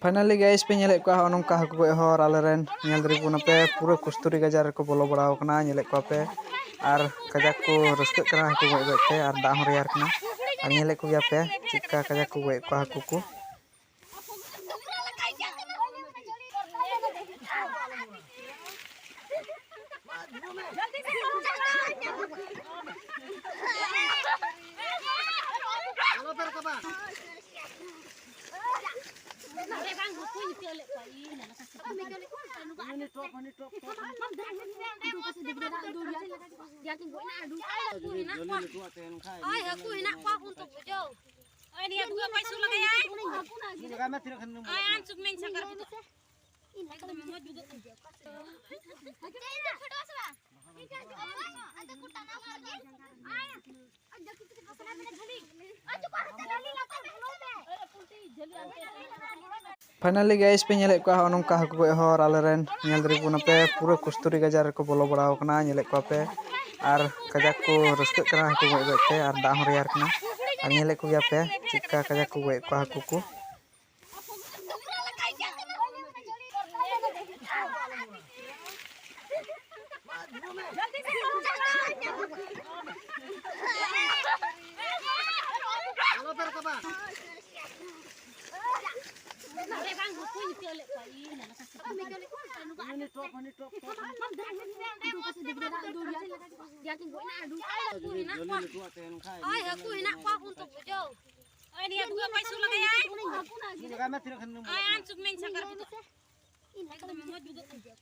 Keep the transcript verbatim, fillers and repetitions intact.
Finally guys, ᱯᱮ ᱧᱮᱞᱮᱫ ᱠᱚᱣᱟ ᱦᱚᱸᱜᱼᱚ ᱱᱚᱝᱠᱟ ᱦᱟᱹᱠᱩ ᱜᱚᱡ ᱦᱚᱲ ᱟᱞᱮᱨᱮᱱ᱾ ᱧᱮᱞ ᱫᱟᱲᱮ ᱠᱚ ᱠᱟᱱᱟ ᱯᱮ, ᱯᱩᱨᱟᱹ ᱠᱚᱥᱛᱩᱨᱤ ᱜᱟᱡᱟᱲ ᱨᱮᱠᱚ ᱵᱚᱞᱚ ᱵᱟᱲᱟᱣ ᱠᱟᱱᱟ᱾ ᱧᱮᱞᱮᱫ ᱠᱚᱣᱟ ᱯᱮ, ᱟᱨ ᱠᱟᱡᱟᱠ ᱠᱚ ᱨᱟᱹᱥᱠᱟᱹᱜ ᱠᱟᱱᱟ ᱦᱟᱹᱠᱩ ᱜᱚᱡ ᱜᱚᱡ ᱛᱮ, ᱟᱨ ᱫᱟᱜ ᱦᱚᱸ ᱨᱮᱭᱟᱲ ᱠᱟᱱᱟ᱾ ᱟᱨ ᱧᱮᱞᱮᱫ ᱠᱚᱜᱮᱭᱟ ᱯᱮ ᱪᱮᱫᱠᱟ ᱠᱟᱡᱟᱠ ᱠᱚ ᱜᱚᱡ ᱠᱚᱣᱟ ᱦᱟᱹᱠᱩ ᱠᱚ᱾ ᱦᱳᱭ, ᱦᱟᱹᱠᱩ ᱦᱮᱱᱟᱜ ᱠᱚᱣᱟ, ᱩᱱᱠᱩ ᱵᱩᱡᱷᱟᱹᱣ᱾ ᱦᱳᱭ, ᱱᱤᱭᱟᱹ ᱫᱩᱣᱟᱹ ᱯᱟᱭᱥᱩ ᱞᱟᱜᱟᱭᱟᱭ᱾ ᱦᱳᱭ, ᱟᱱ ᱪᱩᱠᱢᱮᱧ ᱥᱟᱠᱟᱨ ᱯᱤᱴᱷᱟᱹ᱾ ᱮᱠᱫᱚᱢ ᱢᱚᱡᱽ ᱵᱩᱡᱷᱟᱹᱜ ᱠᱟᱱᱟ᱾ Finally guys, ᱯᱮ ᱧᱮᱞᱮᱫ ᱠᱚᱣᱟ ᱦᱚᱸᱜᱼᱚ ᱱᱚᱝᱠᱟ ᱦᱟᱹᱠᱩ ᱜᱚᱡ ᱦᱚᱲ ᱟᱞᱮᱨᱮᱱ᱾ ᱧᱮᱞ ᱫᱟᱲᱮ ᱠᱚ ᱠᱟᱱᱟ ᱯᱮ, ᱯᱩᱨᱟᱹ ᱠᱚᱥᱛᱩᱨᱤ ᱜᱟᱡᱟᱲ ᱨᱮᱠᱚ ᱵᱚᱞᱚ ᱵᱟᱲᱟᱣ ᱠᱟᱱᱟ᱾ ᱧᱮᱞᱮᱫ ᱠᱚᱣᱟ ᱯᱮ, ᱟᱨ ᱠᱟᱡᱟᱠ ᱠᱚ ᱨᱟᱹᱥᱠᱟᱹᱜ ᱠᱟᱱᱟ ᱦᱟᱹᱠᱩ ᱜᱚᱡ ᱜᱚᱡ ᱛᱮ, ᱟᱨ ᱫᱟᱜ ᱦᱚᱸ ᱨᱮᱭᱟᱲ ᱠᱟᱱᱟ᱾ ᱟᱨ ᱧᱮᱞᱮᱫ ᱠᱚᱜᱮᱭᱟ ᱯᱮ ᱪᱮᱫᱠᱟ ᱠᱟᱡᱟᱠ ᱠᱚ ᱜᱚᱡ ᱠᱚᱣᱟ ᱦᱟᱹᱠᱩ ᱠᱚ᱾ ᱦᱳᱭ, ᱦᱟᱹᱠᱩ ᱦᱮᱱᱟᱜ ᱠᱚᱣᱟ, ᱩᱱᱠᱩ ᱵᱩᱡᱷᱟᱹᱣ᱾ ᱦᱳᱭ, ᱱᱤᱭᱟᱹ ᱫᱩᱣᱟᱹ ᱯᱟᱭᱥᱩ ᱞᱟᱜᱟᱭᱟᱭ᱾ ᱦᱳᱭ, ᱟᱱ ᱪᱩᱠᱢᱮᱧ ᱥᱟᱠᱟᱨ ᱯᱤᱴᱷᱟᱹ᱾ ᱮᱠᱫᱚᱢ ᱢᱚᱡᱽ ᱵᱩᱡᱷᱟᱹᱜ ᱠᱟᱱᱟ᱾